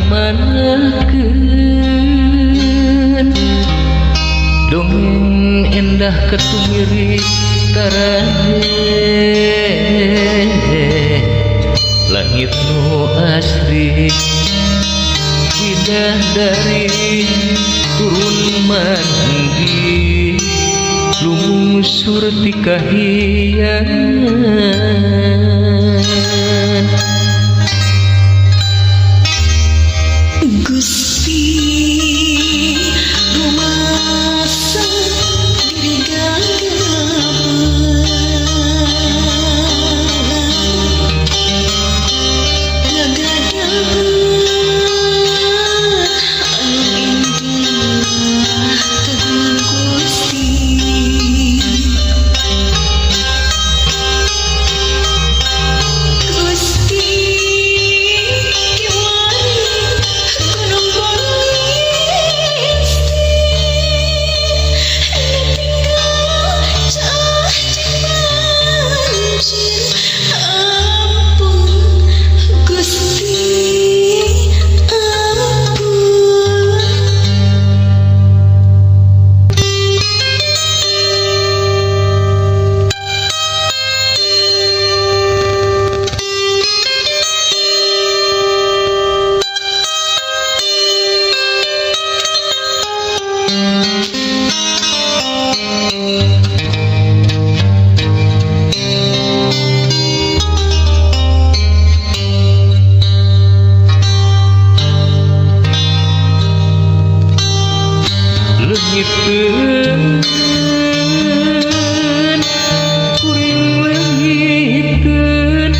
dikamanakeun dongeng endah ketumirik taraje langit nu asri bidadari turun mandi lungsur ti kahyangan. Gusti rumasa diri gagapan ngagadapan anu indah kagungan Gusti. Gusti kiwari gunung Balisti tinggal cah jeung banjir ampun Gusti ampun. Leungiteun kuring leungiteun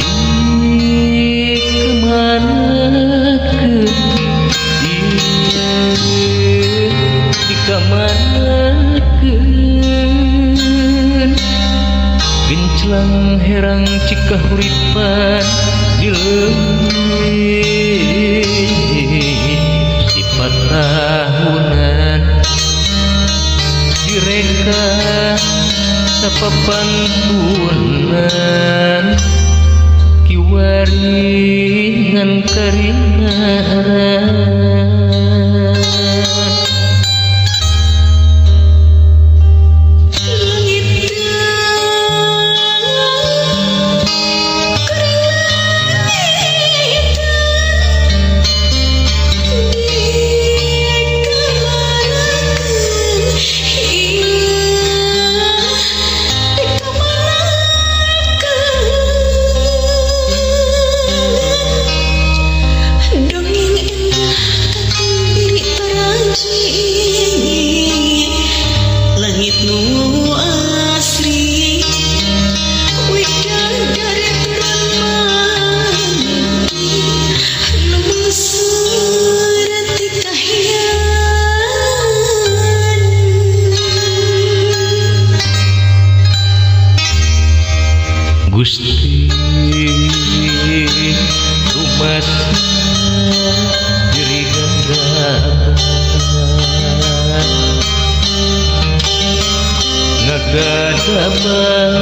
dikamanakeun dikamanakeun genclang herang cikahuripan di leuwih sifat tahunan direka sapapantunan kiwari ngan karingaran. Dongeng indah kakumbiri taraji langit nu asri widadari turun mandi lungsur ti kahyangan. Gusti rumasa diri gagaban ngagadaban